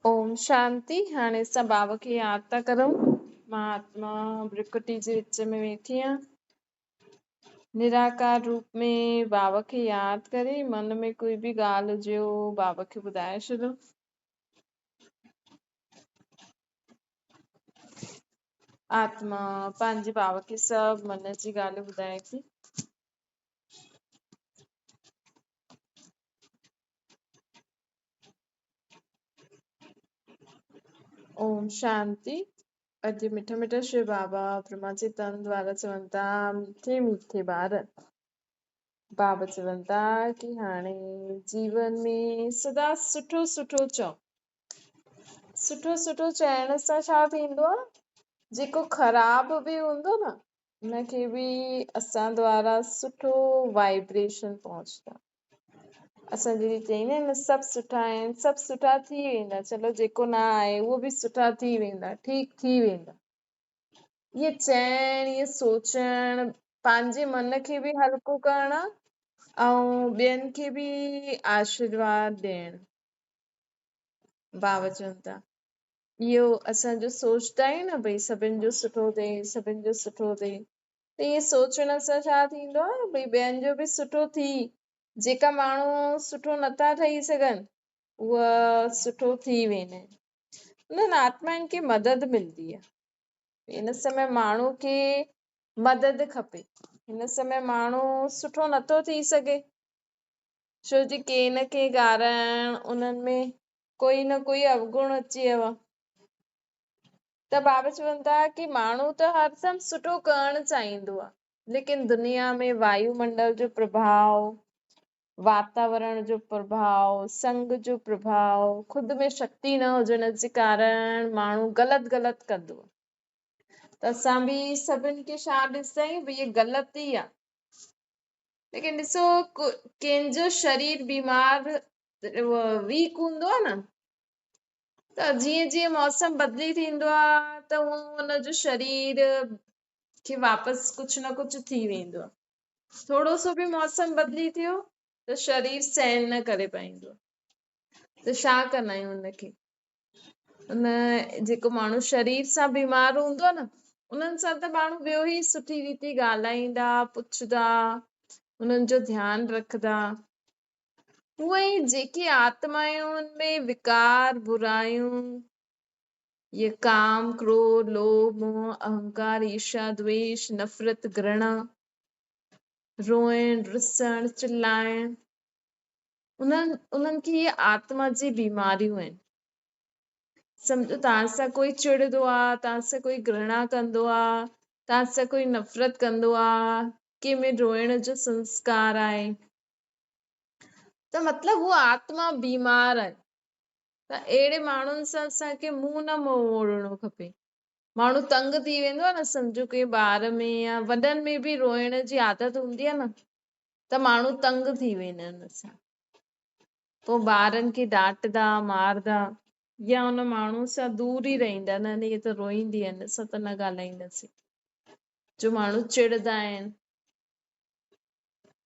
اوم شانتي. هاڻي اسان بابا کي ياد ٿا ڪرون. مان آتما برڪٽي جي وچ ۾ ويٺي آهيان. نراڪار روپ ۾ بابا کي ياد ڪري من ۾ ڪوئي به ڳالهه هجي اهو بابا کي ٻڌائي ڇڏو. آتما پنهنجي بابا کي سڀ من جي ڳالهيون ٻڌائي ٿي. اوم شانتي. اڄ مٺا مٺا شو بابا برهما جي تن دوارا چون ٿا، مٺي مٺي ٻار، بابا چون ٿا ڪي هاڻي جيون ۾ سدا سٺو سٺو چئو. سٺو سٺو چئڻ سان ڇا ٿيندو آ، جيڪو خراب به هوندو نه ان کي به اسان دوارا سٺو وائبريشن پهچندو. اسان جڏهن چئيندا آهيون نه سڀ سٺا آهن، سڀ سٺا ٿي ويندا، چلو جيڪو نه آهي اهو به سٺا ٿي ويندا، ٺيڪ ٿي ويندا. اهي چئڻ، اهي سوچڻ پنهنجي من کي به هلڪو ڪرڻ ۽ ٻين کي به آشيرواد ڏيڻ. بابا چون ٿا اهو اسان جو سوچدا آهيون نه ڀئي سڀن جو سٺو ٿئي، سڀن جو سٺو ٿئي، ته ائين سوچڻ سان ڇا ٿيندو آهي ڀئي ٻين جو به سٺو ٿي، جيڪا ماڻهو سٺو نٿا ٺهي سگهن اها سٺو ٿي ويندا آهن. انهن آتمائن کي مدد ملندي آهي. هن سمي ماڻهو کي مدد کپي، هن سمي ماڻهو سٺو نٿو ٿي سگهي، ڇو جي ڪنهن نه ڪنهن ڪارڻ انهن ۾ ڪوئي نه ڪوئي اوگڻ اچي ويو آهي. ته بابا چون ٿا ڪي ماڻهو ته هر دم سٺو ڪرڻ چاهيندو آهي، ليڪن دنيا ۾ وايو منڊل جو پرڀاء، واتاورڻ جو پرڀاء، سنگ جو پرڀاء، خود ۾ شڪتي نه هجڻ جي ڪارڻ ماڻهو غلط غلط ڪندو آهي. ته اسان به سڀن کي ڇا ڏسندا آهيون ڀئي هي غلط ئي آهي، ليڪن ڏسو ڪنهن جو شرير بيمار ويڪ هوندو آهي نه، ته جيئن جيئن موسم بدلي ٿيندو آهي ته هو ان جو شرير کي واپس ڪجهه نه ڪجهه ٿي ويندو آهي. ٿورو سو به موسم بدلي ٿيو ته شرير سهن نه ڪري پائيندو آهي. ته ڇا ڪندا آهيون ان کي؟ ان جيڪو ماڻهو شرير سان بيمار هوندو آهي نه، انهن سان ته ماڻهو ٻيو ئي سٺي ريتي ڳالهائيندا، پڇندا، انهن جو ڌيان رکندا. اهي ئي جيڪي آتمائن ۾ وڪار، برايون، اهي ڪام، ڪروڌ، لوڀ، موهه، اهنڪار، ايرشا، دويش، نفرت، گهرڻا، روئڻ، رسڻ، چلائڻ، انهن کي اهي آتما جي بيماريون آهن. سمجهو توهان سان ڪوئي چڙندو آ، توهان سان ڪوئي گهرڻا ڪندو آ، توهان سان ڪوئي نفرت ڪندو آ، ڪنهن ۾ روئڻ جو سنسڪار آهي، ته مطلب هو آتما بيمار آهي. ته اهڙي ماڻهن سان اسان کي منهن نه موڙڻو کپي. ماڻهو تنگ ٿي ويندو آهي نه، سمجهو ڪنهن ٻار ۾ يا وڏن ۾ به روئڻ جي عادت هوندي آهي نه، ته ماڻهو تنگ ٿي ويندا آهن ان سان، پوء ٻارن کي ڊاٽدا ماردا يا ان ماڻهو سان دور ئي رهندا، نه نه هي ته روئيندي آهي، هن سان ته نه ڳالهائينداسين، جو ماڻهو چڙندا آهن.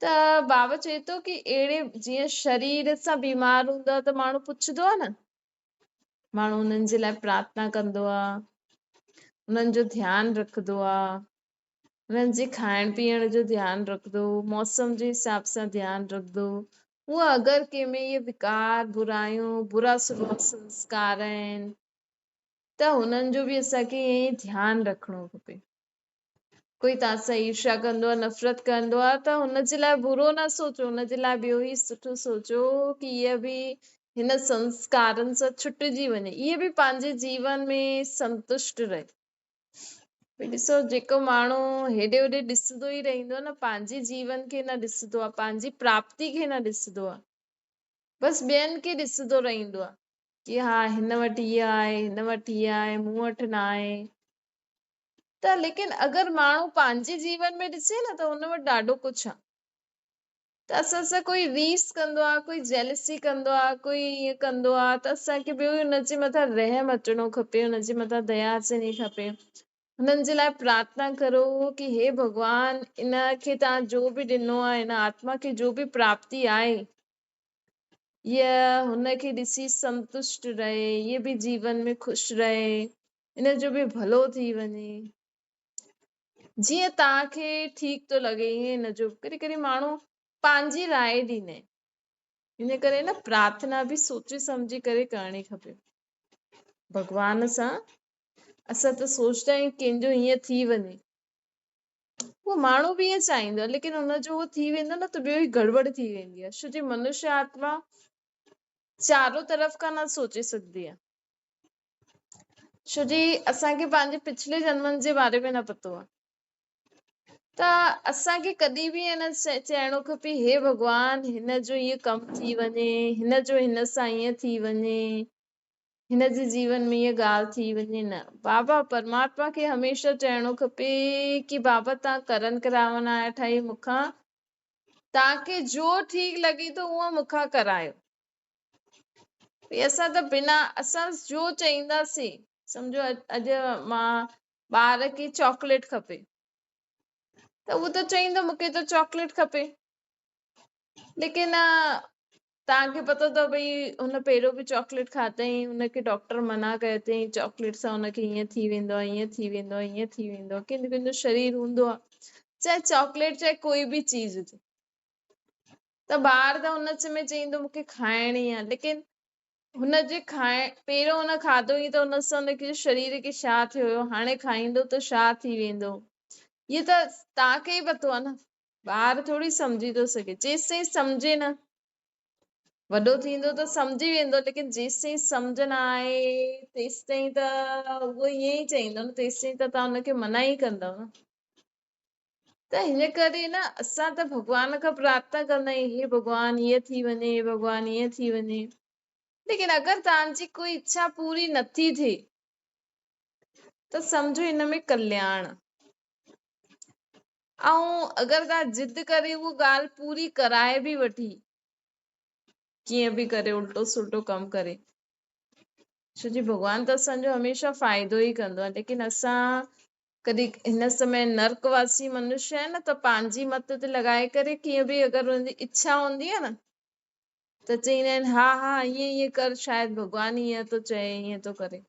ته بابا چئي ٿو ڪي اهڙي جيئن شرير سان بيمار هوندو آهي ته ماڻهو پڇندو آهي نه، ماڻهو انهن جي لاء پرارٿنا ڪندو آهي، انهن جو ڌيان رکندو آهي، انهن جي کائڻ پيئڻ جو ڌيان رکندو، موسم جي حساب سان ڌيان رکندو. هو اگر ڪنهن ۾ اهي وڪار، برايون، برا سڀاء سنسڪار آهن ته هنن جو به اسان کي ائين ئي ڌيان رکڻو کپي. ڪوئي توهان سان ايرشا ڪندو آهي، نفرت ڪندو آهي ته هن جي لاء برو نه سوچو، هن جي لاء ٻيو ئي سٺو سوچو ڪي اها به هن سنسڪارن سان ڇٽجي وڃي، اها به پنهنجي جيون ۾ سنتشٽ رهي. ڀئي ڏسو جيڪو ماڻهو هيڏي هوڏي ڏسندو ئي رهندو آهي نه، پنهنجي جيون کي نه ڏسندو آهي، پنهنجي پراپتي کي نه ڏسندو آهي، بس ٻين کي ڏسندو رهندو آهي ڪي ها هن وٽ هيء آهي، هن وٽ هيء آهي، مون وٽ نه آهي. ته ليڪن اگر ماڻهو پنهنجي جيون ۾ ڏسي نه ته هن وٽ ڏاڍو ڪجهه آهي. ته اسان سان ڪوئي ريس ڪندو آهي، ڪوئي جيلسي ڪندو آهي، ڪوئي ائين ڪندو آهي ته اسان کي ٻيو ئي هن جي مٿان رحم اچڻو کپي، هن جي مٿان ديا اچڻي کپي. هنن جي لاء پرارٿنا ڪرو ڪي هي ڀڳوان ان کي توهان جو به ڏنو آهي، هن آتما کي جو به پراپتي آهي، اها هن کي ڏسي سنتشٽ رهي، اها به جيون ۾ خوش رهي، ان جو به ڀلو ٿي وڃي. جيئن توهان کي ٺيڪ ٿو لڳي ائين هن جو. ڪڏهن ڪڏهن ماڻهو پنهنجي راء ڏيندا آهن. ان ڪري نه پرارٿنا به سوچي سمجهي ڪري ڪرڻي کپي ڀڳوان سان. اسان ته سوچدا آهيون ڪنهن جو ائين ٿي وڃي، اهو ماڻهو به ائين چاهيندو آهي، ليڪن ان جو اهو ٿي ويندو نه ته ٻيو ئي گڙٻڙ ٿي ويندي آهي. ڇو جي منشيه آتما چارو طرف کان نه سوچي سگهندي آهي. ڇو جي اسان کي پنهنجي پڇلي جنمن جي باري ۾ نه پتو آهي ته اسان کي ڪڏهن به ائين نه چئڻو کپي هي ڀڳوان هن جو هيء ڪم ٿي وڃي، هن جو هن سان ائين ٿي وڃي، هن جي جيون ۾ هيء ڳالهه ٿي وڃي. نه بابا، پرماتما کي هميشه چئڻو کپي ڪي بابا تان ڪرن ڪراون آيا ٺاهي مون کان، تان کي جو ٺيڪ لڳي ٿو اهو مون کان ڪرايو. ڀئي اسان ته بنا اسان جو چئينداسين، سمجهو اڄ مان ٻار کي چاڪليٽ کپي ته اهو ته چئيندو مون کي ته چاڪليٽ کپي، ليڪن توهان کي پتو اٿو ڀئي هن پهريون به چاڪليٽ کاڌائين، هن کي ڊاڪٽر منع ڪئي اٿئين چاڪليٽ سان هن کي ائين ٿي ويندو آهي، ائين ٿي ويندو آهي، ائين ٿي ويندو آهي. ڪنهن جو ڪنهن جو شرير هوندو آهي، چاهي چاڪليٽ چاهي ڪوئي به چيز هجي، ته ٻار ته هن سمي چئيندو مون کي کائڻي آهي، ليڪن هن جي کائڻ پهريون هن کاڌو ئي ته هن سان هن کي شرير کي ڇا ٿيو هيو، هاڻي کائيندو ته ڇا ٿي ويندو، هي ته توهان کي ئي پتو آهي نه، ٻار ٿوري سمجهي ٿو سگهي. جيستائين سمجهي نه، وڏو ٿيندو ته سمجهي ويندو، ليڪن جيستائين سمجهه نه آئي تيستائين ته اهو ائين ئي چئيندو نه، تيستائين ته توهان ان کي منع ئي ڪندؤ نه. ته هن ڪري نه اسان ته ڀڳوان کان پرارٿنا ڪندا آهيون هي ڀڳوان ائين ٿي وڃي، هي ڀڳوان ائين ٿي وڃي، ليڪن اگر توهان جي ڪوئي اڇا پوري نٿي ٿئي ته سمجهو هن ۾ ڪلياڻ. ۽ اگر توهان ضد ڪري اها ڳالهه پوري ڪرائي به وٺي، ڪيئن به ڪري الٽو سلٽو ڪم ڪري، ڇو جي ڀڳوان ته اسان جو هميشه فائدو ئي ڪندو آهي، ليڪن اسان ڪڏهن هن سمي نرڪ واسي منشيه آهن نه ته پنهنجي مت تي لڳائي ڪري ڪيئن به اگر انهن جي اڇا هوندي آهي نه ته چئيندا آهن ها ها ائين ائين ڪر، شايد ڀڳوان ائين ٿو چئي ائين ٿو ڪري،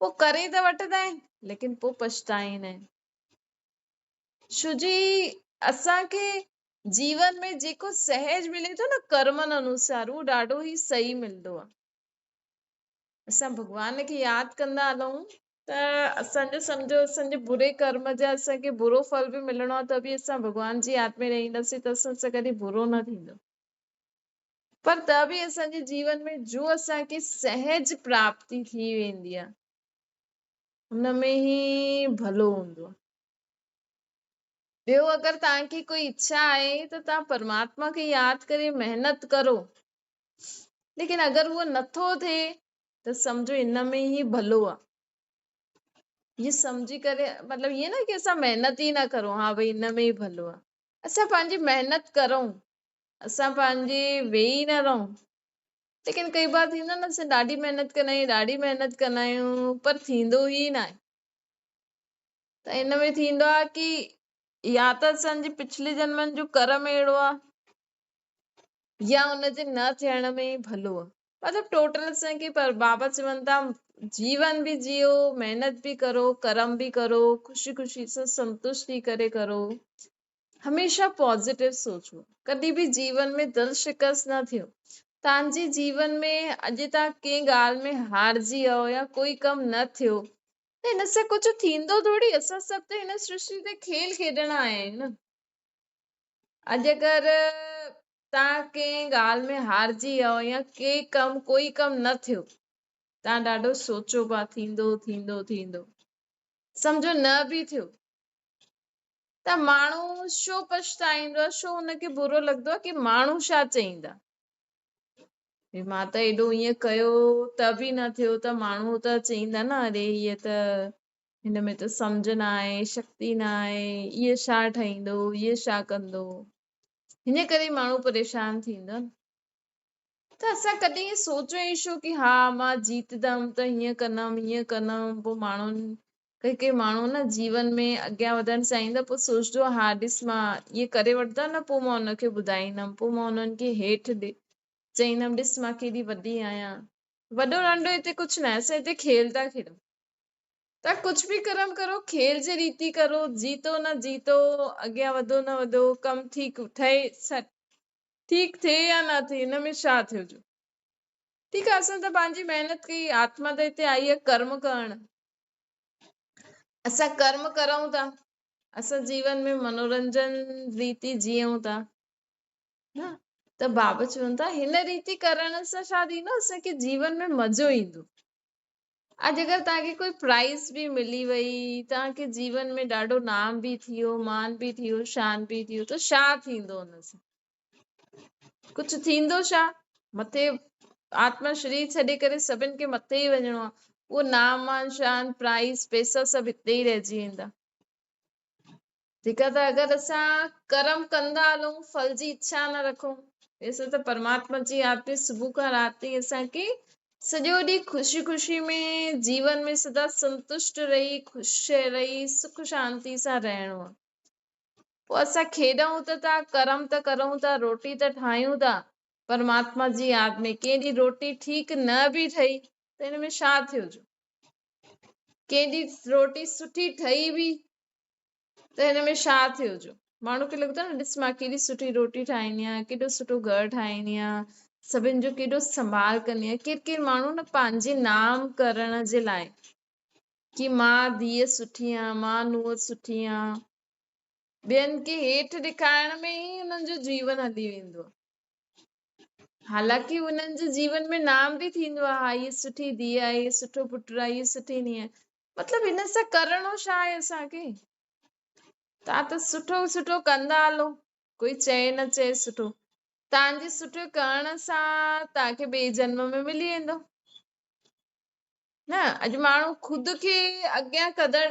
پوء ڪري ته وٺندا آهن ليڪن پوء پڇتائيندا آهن. ڇو جي اسان کي جيون ۾ جيڪو سهج ملي ٿو نه ڪرمن انوسار اهو ڏاڍو ئي صحيح ملندو آهي. اسان ڀڳوان کي ياد ڪندا هلون ته اسان جو سمجهو اسان جي بري ڪرم جا اسان کي برو ڦل به ملڻو آهي ته به اسان ڀڳوان جي ياد ۾ رهنداسين ته اسان سان ڪڏهن برو نه ٿيندو. پر ته به اسان جي جيون ۾ جو اسان کي سهج پراپتي ٿي ويندي آهي ان ۾ ئي ڀلو هوندو آهي. ٻيو اگر توهان کي ڪوئي اڇا آهي ته توهان پرماتما کي ياد ڪري محنت ڪرو، ليڪن اگر اهو نٿو ٿئي ته سمجهو ان ۾ ئي ڀلو آهي. هي سمجهي ڪري مطلب ائين نه ڪي اسان محنت ئي نه ڪرون، ها ڀئي ان ۾ ئي ڀلو آهي. اسان پنهنجي محنت ڪرون، اسان پنهنجي ويهي نه رهون. ليڪن ڪئي بار ٿيندو نه اسان ڏاڍي محنت ڪندا آهيون، ڏاڍي محنت ڪندا آهيون پر ٿيندو ئي ناهي. ته ان ۾ ٿيندو آهي ڪي يا ته اسان جي پڇلي جنمن جو ڪرم اهڙو آهي يا ان جي نه ٿيڻ ۾ ئي ڀلو آهي. مطلب ٽوٽل اسان کي پر بابا چون ٿا جيون به جيئو، محنت به ڪرو، ڪرم به ڪرو، خوشي خوشي سان سنتشٽ ٿي ڪري ڪرو. هميشه پازيٽو سوچو، ڪڏهن به جيون ۾ دل شڪست نه ٿيو. توهان جي جيون ۾ اڄ توهان ڪنهن ڳالهه ۾ هارجي ويو يا ڪوئي ڪم نه ٿيو ته هن سان ڪجهه ٿيندو ٿوري، اسان سڀ ته هن سرشتي تي کيل کيڏڻ آيا آهيون نه. اڄ اگر توهان ڪنهن ڳالهه ۾ هارجي ويو يا ڪي ڪم ڪوئي ڪم نه ٿيو، توهان ڏاڍو سوچو پيا ٿيندو ٿيندو ٿيندو، سمجهو نه به ٿيو ته ماڻهو ڇو پڇتائيندو آهي، ڇو هن کي برو لڳندو آهي ڪي ماڻهو ڇا چئيندا، ڀي مان ته ايڏو ائين ڪيو ته به نه ٿيو ته ماڻهو ته چئيندا نه اري هيء ته هن ۾ ته سمجهه نه آهي، شڪتي نه آهي، هيء ڇا ٺاهيندو، هيء ڇا ڪندو، هن ڪري ماڻهو پريشان ٿيندو آهي. ته اسان ڪڏهن ائين سوچيو ئي ڇو ڪي ها مان جيتدم ته هيئن ڪندم هيئن ڪندم، پوء ماڻهن ڪي ڪي ماڻهو نه جيون ۾ اڳيان وڌڻ چاهيندا پوء سوچدو ها ڏس مان ائين ڪري وٺندم نه پوء مان ان کي ٻڌائيندم پوء مان انهن کي هيٺ ڏي چئيندم ڏس مان ڪيڏي وڏي آهيان. وڏو ننڍو هتي ڪجهه ناهي، اسان هتي کيل ٿا کيڏون. توهان ڪجهه به ڪرم ڪرو، کيل جي ريتي ڪرو، جيتو نه جيتو، اڳيان وڌو نه وڌو، ڪم ٺيڪ ٺهي ٺيڪ ٿئي يا نه ٿئي، هن ۾ ڇا ٿيو جو؟ ٺيڪ آهي، اسان ته پنهنجي محنت ڪئي، آتما ته هتي آئي آهي ڪرم ڪرڻ. اسان ڪرم ڪرون ٿا، اسان جيون ۾ منورنجن ريتي جيئون ٿا نه ته بابا چون ٿا هن ريتي ڪرڻ سان ڇا ٿيندو، اسان کي جيون ۾ مزو ايندو. اڄ اگر توهان کي ڪوئي پرائز به ملي وئي، توهان کي جيون ۾ ڏاڍو نام به ٿيو، مان به ٿيو، شان به ٿيو، ته ڇا ٿيندو ان سان؟ ڪجهه ٿيندو ڇا؟ مٿي آتما شرير ڇڏي ڪري سڀن کي مٿي ئي وڃڻو آهي. اهو نام، مان، شان، پرائز، پئسا سڀ هتي ئي رهجي ويندا. ٺيڪ آهي ته اگر اسان ڪرم ڪندا هلون، ڦل جي اڇا نه رکون، اسان ته پرماتما جي ياد ۾ صبح کان رات تائين اسان کي سڄو ڏينهن خوشي خوشي ۾ جيون ۾ سدا سنتشٽ رهي، خوش رهي، سک شانتي سان رهڻو آهي. پوء اسان کيڏون ته ٿا، ڪرم ته ڪرون ٿا، روٽي ته ٺاهيون ٿا، پرماتما جي ياد ۾ ڪنهن ڏينهن روٽي ٺيڪ نه به ٺهي ته ان ۾ ڇا ٿيو جو؟ ڪنهن ڏينهن روٽي سٺي ٺهي به ته هن ۾ ڇا ٿيو جو؟ ماڻهو کي لڳندو آهي نه ڏس مان ڪيڏي سٺي روٽي ٺاهيندي آهيان، ڪيڏو سٺو گهر ٺاهيندي آهيان، سڀن جو ڪيڏو سنڀال ڪندي آهيان. ڪير ڪير ماڻهو نه پنهنجي نام ڪرڻ جي لاء ڪي مان ڌيء سٺي آهيان، مان نونهن سٺي آهيان، ٻين کي هيٺ ڏيکارڻ ۾ ئي انهن جو جيون هلي ويندو آهي. حالانڪه انهن جي جيون ۾ نام به ٿيندو آهي، ها هيء سٺي ڌيء آهي، هيء سٺو پٽ آهي، هيء سٺي نينهن آهي. مطلب هن سان ڪرڻو ڇا آهي اسان کي؟ توهان ته سٺو سٺو ڪندا هلو، ڪوئي چئي نه چئي سٺو. توهان جي سٺو ڪرڻ سان توهان کي ٻئي جنم ۾ ملي ويندو. نه اڄ ماڻهو خود کي اڳيان قدر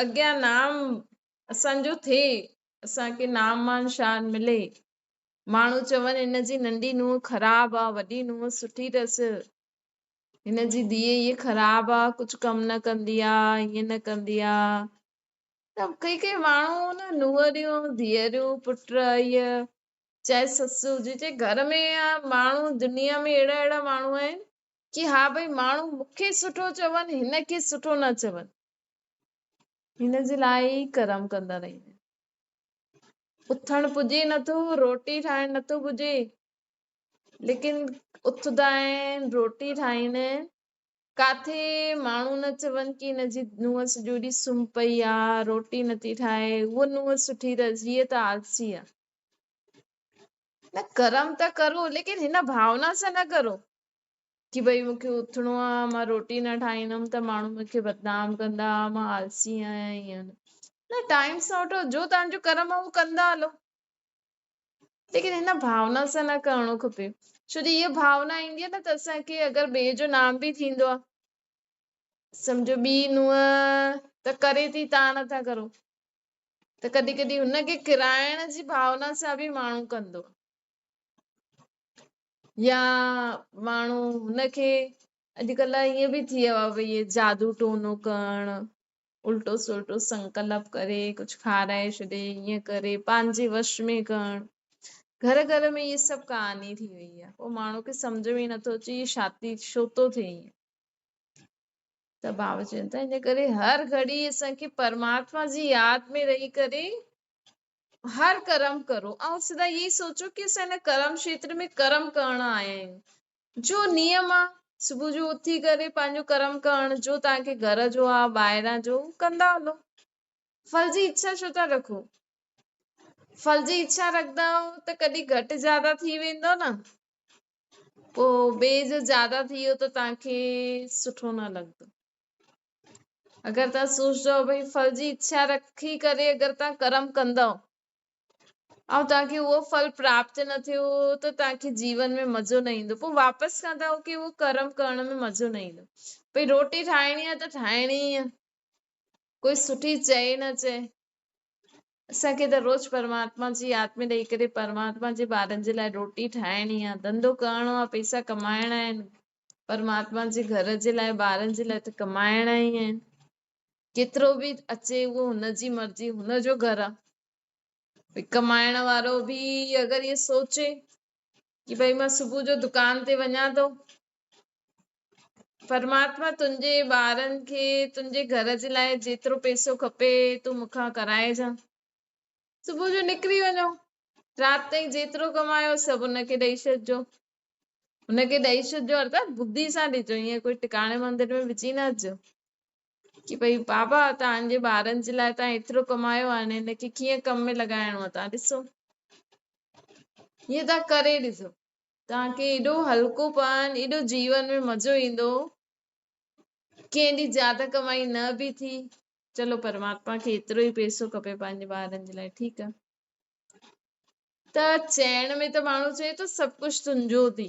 اڳيان نام اسان جو ٿئي، اسان کي نام مان شان ملي. ماڻهو چون هن جي ننڍي نونهن خراب آ، وڏي نونهن سٺي اٿس، هن جي ڌيء هيء خراب آ، ڪجهه ڪم نه ڪندي آ، ائين نه ڪندي آ. ته ڪئي ڪئي ماڻهو نه نونهريون، ڌيئريون، پٽ، هيء چاهي سس هجي چاهي گهر ۾ آ، ماڻهو دنيا ۾ اهڙا اهڙا ماڻهو آهن ڪي ها ڀئي ماڻهو مون کي سٺو چون، هن کي سٺو نه چون، هن جي لاء ئي ڪرم ڪندا رهندا آهن. اٿڻ پڄي نٿو، روٽي ٺاهڻ نٿو پڄي، ليڪن اٿندا آهن، روٽي ٺاهيندا آهن. ڪاٿي ماڻهو نه چون ڪي هن جي نونهن سڄو ڏينهن سمهه پئي آ، روٽي نٿي ٺاهي، هوء نونهن سٺي اٿس، هيء ته آلسي آ. نه ڪرم ته ڪرو، ليڪن هن ڀاونا سان نه ڪرو ڪي ڀئي مون کي اٿڻو آ، مان روٽي نه ٺاهيندم ته ماڻهو مون کي بدنام ڪندا، مان آلسي آهيان، ائين نه. ٽائيم سان اٿو، جو توهان جو ڪرم آ اهو ڪندا هلو، ليڪن هن ڀاونا سان نه ڪرڻو کپي. ڇو جو هيء ڀاونا ايندي آ نه ته اسان کي اگر ٻئي جو نام به ٿيندو آ، سمجهو ٻي نونهن ته ڪري ٿي، توهان نٿا ڪرو، ته ڪڏهن ڪڏهن هن کي ڪرائڻ جي ڀاونا سان به ماڻهو ڪندو آ. يا ماڻهو هن کي اڄڪلهه ائين به ٿي ويو آهي ڀئي اهي جادو ٽونو ڪرڻ، الٽو سلٽو سنڪلپ ڪري ڪجهه کارائي ڇڏي، ائين ڪري پنهنجي وش ۾ ڪرڻ. گهر گهر ۾ اهي سڀ ڪهاڻي ٿي وئي آهي. پوء ماڻهو کي سمجهه ۾ ئي نٿو اچي اهي ڇا ٿي ڇو ٿو ٿئي ائين. ته بابا چون ٿا ان ڪري هر گهڙي اسان کي پرماتما جي ياد ۾ رهي ڪري هر ڪرم ڪرو ۽ سدا اهي سوچو ڪي اسان هن ڪرم کيتر ۾ ڪرم ڪرڻ آيا آهيون. جو نيم آ صبح جو اٿي ڪري پنهنجو ڪرم ڪرڻ، جو توهان کي گهر جو آ ٻاهران جو ڪندا هلو. ڦل جي اڇا ڇو ٿا رکو؟ ڦل جي اڇا رکندؤ ته ڪڏهن گهٽ زياده ٿي ويندو نه، پوء ٻئي جو زياده ٿي ويو ته توهان کي سٺو نه لڳندو. اگر توهان سوچندؤ ڀئي ڦل جي اڇا رکي ڪري اگر توهان ڪرم ڪندؤ ۽ توهان کي اهو ڦل پراپت نه ٿيو ته توهان کي جيون ۾ مزو نه ايندو. پوء واپس کان توهان کي اهو ڪرم ڪرڻ ۾ مزو نه ايندو. ڀئي روٽي ٺاهڻي آهي ته ٺاهڻي ئي آهي، ڪوئي سٺي چئي نه چئي. اسان کي ته روز پرماتما جي ياد ۾ رهي ڪري پرماتما جي ٻارن جي لاء روٽي ٺاهڻي آهي، ڌنڌو ڪرڻو آهي، پئسا ڪمائڻا آهن، پرماتما جي گهر جي لاء ٻارن جي لاء ته ڪمائڻا ئي آهن. ڪيترو به اچي اهو هن جي مرضي، هن جو گهر آهي. ڀئي ڪمائڻ وارو به اگر اهو سوچي ڪي ڀئي مان صبح جو دڪان تي وڃان ٿو، پرماتما تنهنجي ٻارن کي تنهنجي گهر جي لاء جيترو پئسو کپي تون مون کان ڪرائجان. صبح جو نڪري وڃو، رات تائين جيترو ڪمايو سڀ ان کي ڏئي ڇڏجو. ان کي ڏئي ڇڏجو ارٿات ٻڌي سان ڏجو، ائين ڪوئي ٽڪاڻي مندر ۾ وجهي نه اچجو ڪي ڀئي بابا توهان جي ٻارن جي لاء توهان ايترو ڪمايو هاڻي هن کي ڪيئن ڪم ۾ لڳائڻو آهي توهان ڏسو. ائين توهان ڪري ڏسو، توهان کي ايڏو هلڪو پن، ايڏو جيون ۾ مزو ايندو. ڪنهن ڏينهن زياده ڪمائي نه به ٿي، چلو پرماتما کي ايترو ئي پئسو کپي پنهنجي ٻارن جي لاء، ٺيڪ آهي. ته چئڻ ۾ ته ماڻهو چئي ٿو سڀ ڪجهه تنهنجو ٿي،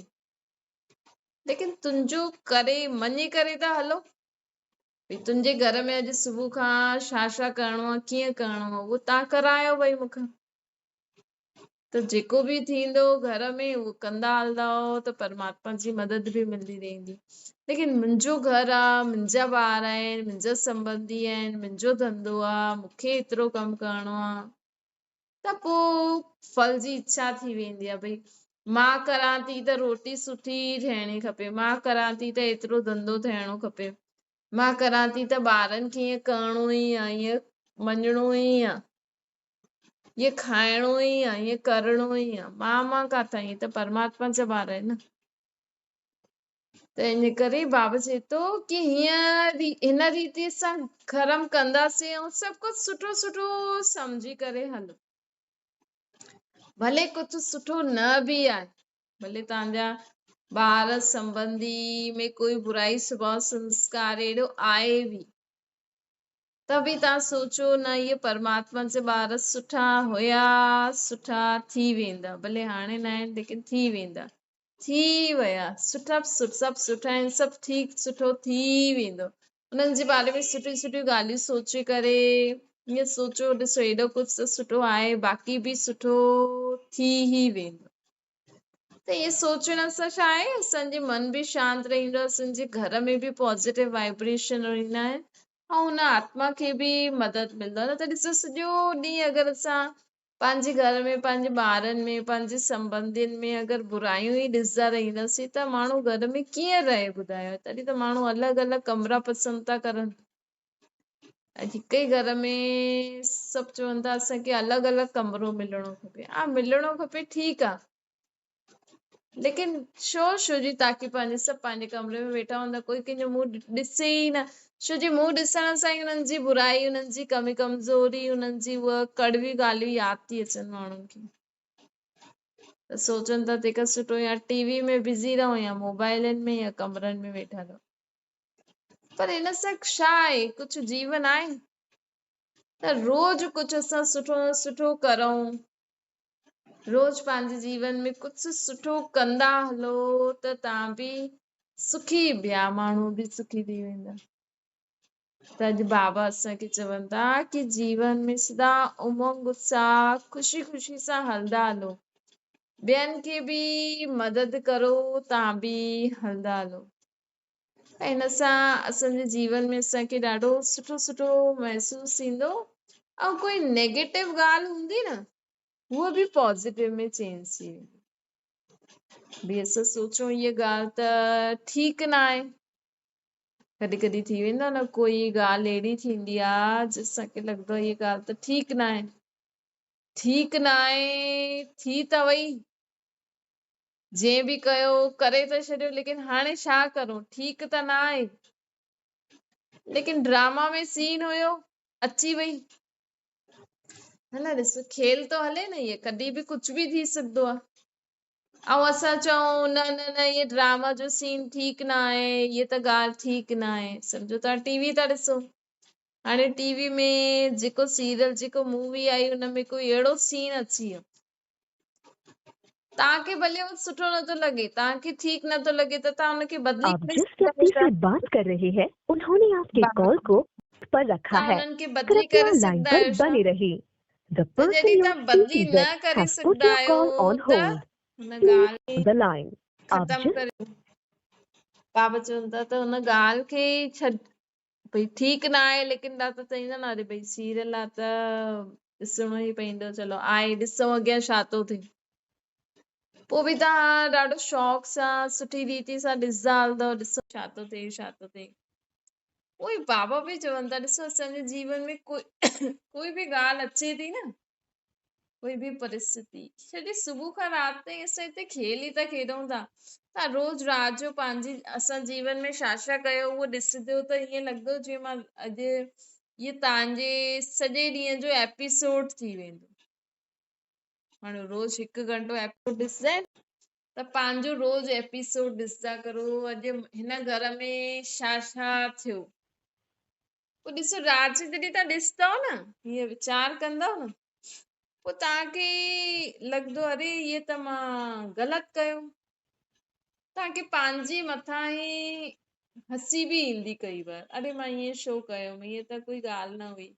ليڪن تنهنجو ڪري مڃي ڪري ته هلو. ڀئي تنهنجي گهر ۾ اڄ صبح کان ڇا ڇا ڪرڻو آهي، ڪيئن ڪرڻو آهي، اهو تان ڪرايو ڀئي مون کان. ته جيڪو به ٿيندو گهر ۾ اهو ڪندا هلندؤ ته پرماتما جي مدد به ملندي رهندي. ليڪن منهنجو گهر آ، منهنجا ٻار آهن، منهنجا سنٻنڌي آهن، منهنجو ڌنڌو آ، مون کي ايترو ڪم ڪرڻو آ، ته پوء ڦل جي اڇا ٿي ويندي آ، ڀئي مان ڪران ٿي ته روٽي سٺي ٺهڻي کپي، مان ڪران ٿي ته ايترو ڌنڌو ٿيڻو کپي، مان ڪران ٿي ته ٻارن کي ائين ڪرڻو ئي آ، ائين مڃڻو ئي آ، ائين کائڻو ئي آ، ائين ڪرڻو ئي آ. مان مان ڪاٿان، ائين ته پرماتما جا ٻار آهن نه. ته ان ڪري بابا چئي ٿو ڪي هيئن هن ريتي سان ڪرم ڪنداسين ۽ سڀ ڪجهه سٺو سٺو سمجهي ڪري هلو، ڀلي ڪجهه سٺو نه به آهي، ڀلي توهان جا ٻار سنٻنڌي ۾ ڪوئي برائي سڀاء سنسڪار اهڙو آهي به، ته به توهان سوچو نه اهي پرماتما جا ٻار سٺا هيا، سٺا ٿي ويندا، ڀلي هاڻي نه آهن ليڪن ٿي ويندا، ٿي ويا، سٺا سڀ سٺا آهن، سڀ ٺيڪ سٺو ٿي ويندو. انهن جي باري ۾ سٺيون سٺيون ڳالهيون سوچي ڪري ائين سوچو ڏسو ايڏو ڪجهه ته سٺو آهي، باقي به سٺو ٿي ئي ويندو. ته ائين سوچڻ سان ڇا آهي، اسان جي من به شانت رهندو، اسان جي گهر ۾ به پازيٽو وائبريشن رهندا آهن ۽ ان آتما کي به مدد ملندو آهي. نه ته ڏسو سڄو ڏينهن اگر اسان پنهنجي گهر ۾ پنهنجي ٻارن ۾ پنهنجي سنٻنڌين ۾ اگر برايون ئي ڏسندا رهنداسين ته ماڻهو گهر ۾ ڪيئن رهي ٻڌايو؟ تڏهن ته ماڻهو الڳ الڳ ڪمرا پسند ٿا ڪرن. اڄ هڪ ئي گهر ۾ سڀ چون ٿا اسان کي الڳ الڳ ڪمرو ملڻو کپي. ها ملڻو کپي ٺيڪ آ، ليڪن ڇو؟ ڇو جي تاڪي پنهنجي سڀ پنهنجي ڪمري ۾ ويٺا هوندا، ڪوئي ڪنهن جو منهن ڏسي ئي نه. ڇو جي منهن ڏسڻ سان ئي انهن جي برائي، انهن جي ڪمي ڪمزوري، انهن جي اها ڪڙوي ڳالهيون ياد ٿي اچن ماڻهن کي، ته سوچن ٿا تنهن کان سٺو يا ٽي وي ۾ بزي رهون يا موبائلن ۾ يا ڪمرن ۾ ويٺا رهون. پر ان سان ڇا آهي؟ ڪجهه جيون آهي؟ ته روز ڪجهه اسان سٺو نه سٺو ڪرون، روز پنهنجي جيون ۾ ڪجهه سٺو ڪندا هلو ته توهان به سکي، ٻيا ماڻهو به سکي ٿي ويندا. ته اڄ بابا اسان کي چون ٿا ڪي جيون ۾ سدا امنگ، اتساهه، خوشي خوشي سان هلندا هلو، ٻين کي به مدد ڪرو، توهان به هلندا هلو. ۽ ان سان اسان جي جيون ۾ اسان کي ڏاڍو سٺو سٺو محسوس ٿيندو ۽ ڪوئي نيگيٽو ڳالهه هوندي نه هوء به پازيٽو ۾ چينج ٿي ويندي. ڀي اسان سوچون هيء ڳالهه ته ٺيڪ نه آهي، ڪڏهن ڪڏهن ٿي ويندو آهي نه ڪوئي ڳالهه اهڙي ٿيندي آهي جو اسان کي لڳندو آهي هيء ڳالهه ته ٺيڪ نه آهي، ٺيڪ نه آهي ٿي ته وئي، جنهن به ڪيو ڪري ته ڇڏيو، ليڪن هاڻي ڇا ڪرون، ٺيڪ ته نه آهي، ليڪن ڊراما ۾ سين هيو اچي وئي. نه نه ڏس کيل ٿو هلي نه، هيء ڪڏهن به ڪجهه به ٿي سگهندو آهي. ۽ اسان چئون نه نه نه هيء ڊراما جو سين ٺيڪ نه آهي، هيء ته ڳالهه ٺيڪ نه آهي. سمجهو توهان ٽي وي ٿا ڏسو، هاڻي ٽي وي ۾ جيڪو سيريل جيڪو مووي آئي ان ۾ ڪوئي اهڙو سين اچي ويو، توهان کي ڀلي اهو سٺو نٿو لڳي، توهان کي ٺيڪ نٿو لڳي ته توهان ان کي بدلي آپ ڪري جس سگهندا ويڪتي آهيو ڇا؟ سي بات ڪر رهي هي انهون ني آپ ڪي ڪال ڪو پر رکا توهان هي انهن کي بدلي ڪرپيا ڪري لائن سگهندا پر آهيو ڇا؟ بني رهي The ته person جڏهن you are توهان بدلي speaking نه with ڪري has put سگهندا your آهيو call on ته hold. هن Please ڳالهه کي on the line. آپ ختم جس ڪريو. بابا چون ٿا ته هن ڳالهه کي ئي ڇڏ، ڀئي ٺيڪ نه آهي، ليڪن توهان ته چئيندا نه اري ڀئي سيريل آ ته ڏسڻو ئي پئيندو، چلو آهي ڏسون اڳيان ڇا ٿو ٿئي. पोइ बि तव्हां ॾाढो शौक़ सां सुठी रीति सां ॾिसंदा हलंदव, ॾिसो छा थो थिए, छा थो थिए। उहो ई बाबा बि चवनि था, ॾिसो असांजे जीवन में कोई कोई बि ॻाल्हि अचे थी न, कोई बि परिस्थिति, छॾी सुबुह खां राति ताईं असां हिते खेल ई था खेॾूं था। तव्हां रोज़ राति जो पंहिंजी असां जीवन में छा छा कयो उहो ॾिसंदो त ईअं लॻंदो जीअं मां अॼु इहो तव्हांजे सॼे ॾींहं जो एपिसोड थी वेंदो। माण्हू रोज़ हिकु घंटो एपिसोड ॾिसंदा आहिनि त पंहिंजो रोज़ एपिसोड ॾिसंदा करो, अॼु हिन घर में छा छा थियो। पोइ ॾिसो राति जो जॾहिं तव्हां ॾिसंदव न, हीअं वीचार कंदव न, पोइ तव्हांखे लॻंदो अरे इहो त मां ग़लति कयो। तव्हांखे पंहिंजे मथां ई हसी बि ईंदी कई बार, अरे मां ईअं छो कयो, ईअं त कोई ॻाल्हि न हुई,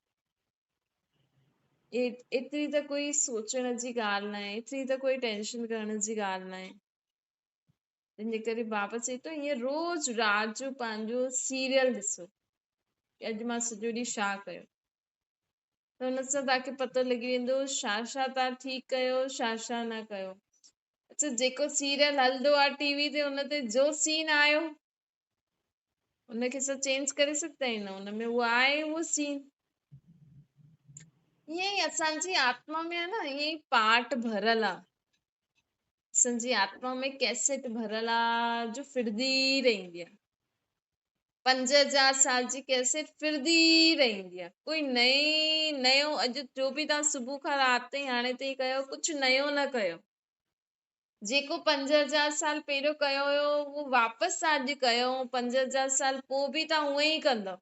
एतिरी त कोई सोचण जी ॻाल्हि न आहे, एतिरी त कोई टेंशन करण जी ॻाल्हि न आहे। तंहिंजे करे बाबा चए थो ईअं रोज़ राति जो पंहिंजो सीरियल ॾिसो की अॼु मां सॼो ॾींहुं छा कयो, त हुन सां तव्हांखे पतो लॻी वेंदो छा छा तव्हां ठीकु कयो, छा छा न कयो। अच्छा, जेको सीरियल हलंदो आहे टीवी ते, हुन ते जो सीन आयो हुनखे असां चेंज करे सघंदा आहियूं न, हुन में उहो आहे उहो सीन। ईअं ई असांजी आत्मा में आहे न, ईअं ई पार्ट भरियल आहे। असांजी आत्मा में कैसेट भरियल आहे जो फिरंदी रहंदी आहे। 5000 साल जी कैसेट फिरंदी रहंदी आहे। कोई नई नयो अॼु जो बि तव्हां सुबुह खां राति ताईं हाणे ताईं कयो, कुझु नयो न कयो। जेको 5000 साल पहिरियों कयो हुयो उहो वापसि तव्हां अॼु कयो, 5000 साल पोइ बि तव्हां उहो ई कंदव,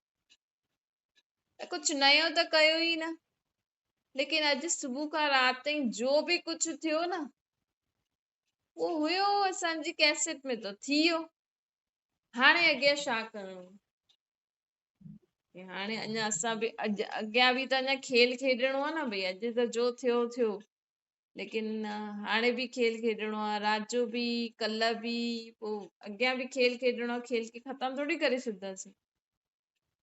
त कुझु नयो त कयो ई न। लेकिन अॼु सुबुह खां राति ताईं जो बि कुझु थियो न, उहो हुयो असांजी कैसेट में त थी वियो। हाणे अॻियां छा करणो? हाणे अञा असां बि अॼु अॻियां बि त अञा खेल खेॾणो आहे न भई, अॼु त जो थियो थियो, लेकिन हाणे बि खेल खेॾणो आहे, राति जो बि, कल्ह बि, पोइ अॻियां बि खेल खेॾणो आहे। खेल खे ख़तमु थोरी करे छॾींदासीं।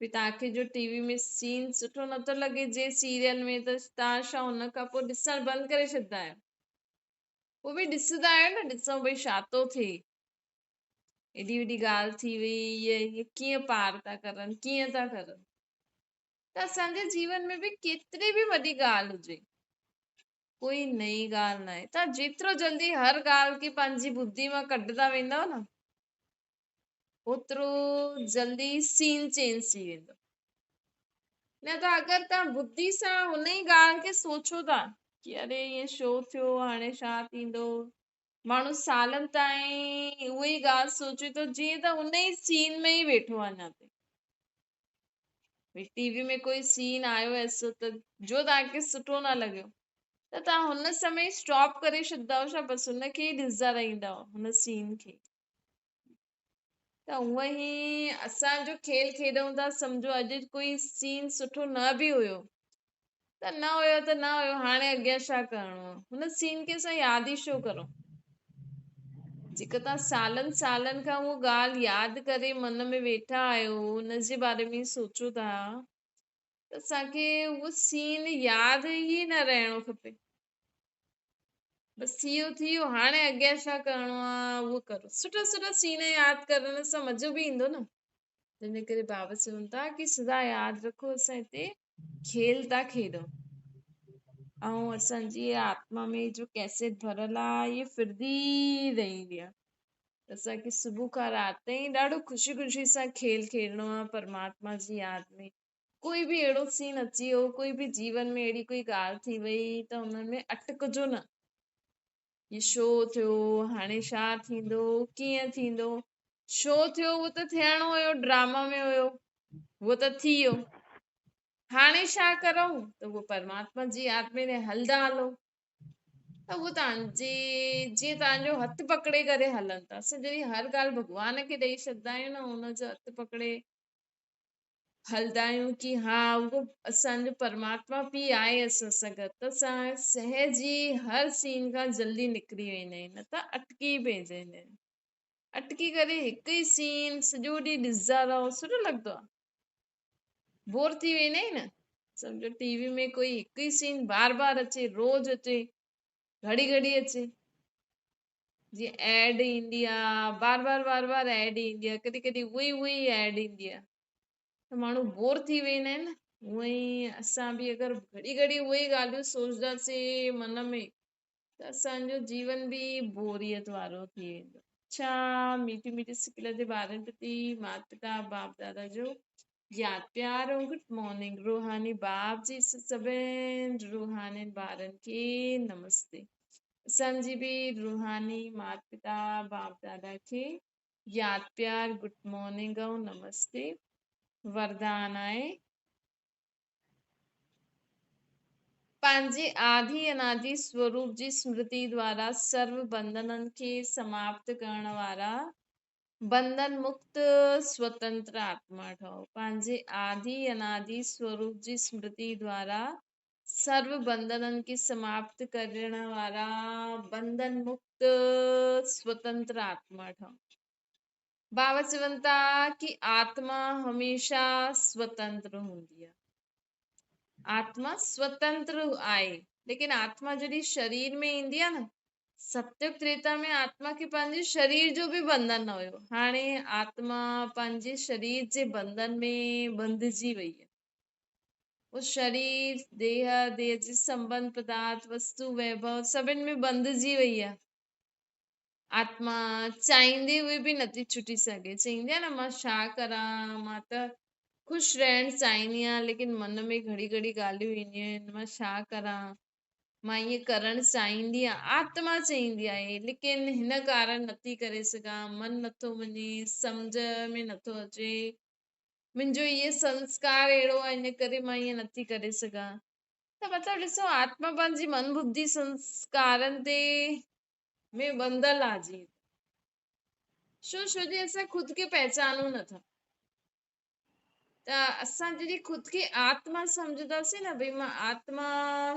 भई तव्हांखे जो टीवी में सीन सुठो नथो लॻे जे सीरियल में, त तव्हां छा हुन खां पोइ ॾिसणु बंदि करे छॾींदा आहियो? पोइ बि ॾिसंदा आहियो न, ॾिसो भई छा थो थिए, एॾी वॾी ॻाल्हि थी वई, इहे इहे कीअं पार था करनि, कीअं था करनि। त असांजे जीवन में बि केतिरी बि वॾी ॻाल्हि हुजे, कोई नई ॻाल्हि न आहे। तव्हां जेतिरो जल्दी हर ॻाल्हि खे पंहिंजी बुद्धि मां कढंदा वेंदव न, ओतिरो जल्दी सीन चेंज थी वेंदो। न त अगरि तव्हां बुद्धि सां हुन ई ॻाल्हि खे सोचो था की अरे ईअं छो थियो, हाणे छा थींदो, माण्हू सालनि ताईं उहा ई ॻाल्हि सोचे थो जीअं त हुन ई सीन में ई वेठो आहे अञा ताईं। भई टीवी में कोई सीन आयो ऐसो त जो तव्हांखे सुठो न लॻियो, त तव्हां हुन समय स्टॉप करे छॾींदव छा, बसि हुनखे ई ॾिसंदा रहंदव हुन सीन खे। त उहा ई असांजो खेल खेॾूं था, सम्झो अॼु कोई सीन सुठो न बि हुयो त न हुयो त न हुयो, हाणे अॻियां छा करणो आहे, हुन सीन खे असां यादि ई छो करूं? जेका तव्हां सालनि सालनि खां उहा ॻाल्हि यादि करे मन में वेठा आहियो, हुनजे बारे में सोचो था, त असांखे उहो सीन यादि ई न रहणो खपे। बसि थी वियो थी वियो, हाणे अॻियां छा करणो आहे उहो करो। सुठा सुठा सीन यादि करण सां मज़ो बि ईंदो न। तंहिंजे करे बाबा चवनि था की सदा यादि रखो असां हिते खेल था खेॾूं ऐं असांजी आत्मा में जो कैसेट भरियल आहे इहा फिरंदी रहंदी आहे। असांखे सुबुह खां राति ताईं ॾाढो ख़ुशी ख़ुशी सां खेल खेॾणो आहे परमात्मा जी यादि में। कोई बि अहिड़ो सीन अची वियो, कोई बि जीवन में अहिड़ी कोई ॻाल्हि थी वई त हुन में अटकिजो न, ही छो थियो, हाणे छा थींदो, कीअं थींदो, छो थियो उहो त थियणो हुयो, ड्रामा में हुयो, उहो त थी वियो, हाणे छा करूं? त उहो परमात्मा जी यादि में हलंदा हलो, त उहो तव्हांजे जीअं तव्हांजो हथु पकड़े करे हलनि था। असां जॾहिं हर ॻाल्हि भॻवान खे ॾेई छॾींदा आहियूं न, हुनजो हथु पकड़े हलंदा आहियूं की हा उहो असांजो परमात्मा पीउ आहे असां सां गॾु, त असां सहज ई हर सीन खां जल्दी निकिरी वेंदा आहियूं, न त अटकी पइजी वेंदा आहियूं। अटकी करे हिकु ई सीन सॼो ॾींहुं ॾिसंदा रहो, सुठो लॻंदो आहे, बोर थी वेंदा आहियूं न। सम्झो टीवी में कोई हिकु ई सीन बार बार अचे, रोज़ अचे, घड़ी घड़ी अचे, जीअं एड ईंदी आहे, बार बार बार बार एड ईंदी आहे, कॾहिं कॾहिं उहा ई उहा ई एड ईंदी आहे त माण्हू बोर थी वेंदा आहिनि न। उअं ई असां बि अगरि घड़ी घड़ी उहे ई ॻाल्हियूं सोचंदासीं मन में त असांजो जीवन बि बोरियत वारो थी वेंदो। छा मीठी मीठी सिकिल जे ॿारनि प्रति माता पिता बाप दादा जो यादि प्यार ऐं गुड मॉर्निंग। रूहानी बाप जी सभिनि रूहानी ॿारनि खे नमस्ते। असांजी बि रूहानी माता पिता बाप दादा खे यादि प्यार, गुड मॉर्निंग ऐं नमस्ते। वरदान आहे पंहिंजे आदि अनादि स्वरूप जी स्मृति द्वारा सर्व बंधननि खे समाप्त करण वारा बंधन मुक्त स्वतंत्र आत्मा ठहो। पंहिंजे आदि अनादि स्वरूप जी स्मृति द्वारा सर्व बंधननि खे समाप्त करण वारा बंधन मुक्त स्वतंत्र आत्मा ठहो। बाबा चवनि था कि आत्मा हमेशा स्वतंत्र हूंदी आहे। आत्मा स्वतंत्र आहे, लेकिन आत्मा जॾहिं शरीर में ईंदी आहे न, सत्युग त्रेता में आत्मा खे पंहिंजे शरीर जो बि बंधन न हुयो। हाणे आत्मा पंहिंजे शरीर जे बंधन में बंधिजी वई आहे। उहो शरीर, देह, देह जे संबंध, पदार्थ, वस्तु, वैभव सभिनि में बंधिजी वई आहे। आत्मा चाहींदे हुए बि नथी छुटी सघे। चईंदी आहे न, मां छा करां, मां त ख़ुशि रहणु चाहींदी आहियां, लेकिन मन में घड़ी घड़ी ॻाल्हियूं ईंदियूं आहिनि, मां छा करां, मां ईअं करणु चाहींदी आहियां। आत्मा चाहींदी आहे, लेकिन हिन कारण नथी करे सघां, मन नथो मञे, सम्झ में नथो अचे, मुंहिंजो इहो संस्कार अहिड़ो आहे, इन करे मां ईअं नथी करे सघां। त मतिलबु ॾिसो, आत्मा पंहिंजी मन बुद्धि संस्कारनि ते में बंधल आहे। जीअं छो छो जे असां ख़ुदि खे पहिचानूं नथा, त असां जॾहिं ख़ुदि खे आत्मा सम्झंदासीं न, भई मां आत्मा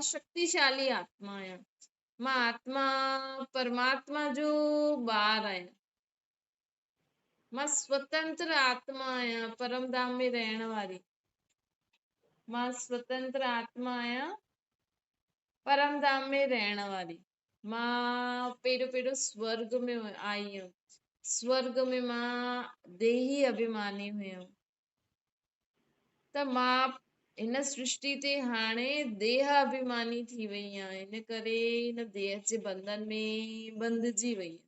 शक्तिशाली आत्मा आहियां, मां आत्मा परमात्मा जो ॿार आहियां, मां स्वतंत्र आत्मा आहियां, परमधाम में रहण वारी, मां स्वतंत्र आत्मा आहियां, परमधाम में रहण वारी, मां पहिरियों पहिरियों स्वर्ग में आई हुयमि, स्वर्ग में मां देही अभिमानी हुयमि, त मां हिन सृष्टि ते हाणे देह अभिमानी थी वई आहियां, इन करे हिन देह जे बंधन में बंधिजी वई आहियां।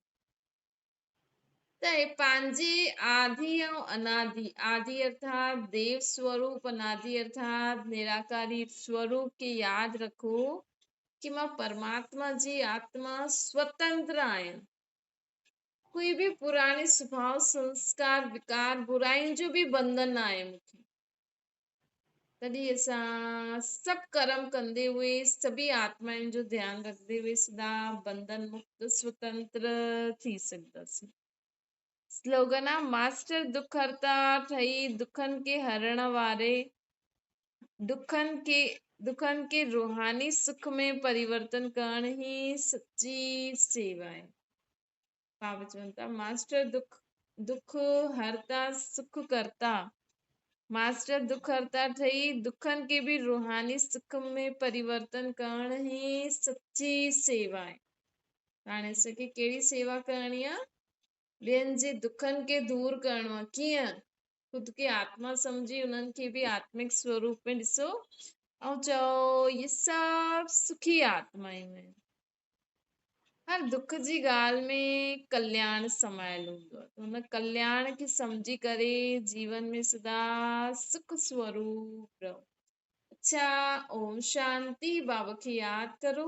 त पंहिंजे आदि ऐं अनादि, आदि अर्थात देव स्वरूप, अनादि अर्थात निराकारी स्वरूप खे यादि रखो कि मां परमात्मा जी आत्मा स्वतंत्र आहियां। कोई बि पुराणे स्वभाव, संस्कार, विकार, बुराइनि जो बि बंधन न आहे मूंखे। तॾहिं असां सभु कर्म कंदे हुए सभी आत्माउनि जो ध्यानु रखंदे हुए सदा बंधन मुक्त स्वतंत्र थी सघंदासीं। स्लोगन आहे, मास्टर दुख हरता ठही दुखनि खे हरण वारे, दुखनि खे रूहानी सुख में परिवर्तन करण ई सची सेवा आहे। बाबा चवनि था, मास्टर दुख हरता सुख करता, मास्टर दुख हरता ठही दुखनि खे बि रूहानी सुख में परिवर्तन करण ई सची सेवा आहे। हाणे असांखे कहिड़ी सेवा करणी आहे? ॿियनि जे दुखनि खे दूर करिणो आहे। कीअं? ख़ुदि खे आत्मा सम्झी उन्हनि खे बि आत्मिक स्वरूप में ॾिसो ऐं चओ इहे सभु सुखी आत्मायूं आहिनि। हर दुख जी ॻाल्हि में कल्याण समायल हूंदो आहे, त हुन कल्याण खे सम्झी करे जीवन में सदा सुख स्वरूप रहो। अच्छा, ओम शांति। बाबा खे यादि करो।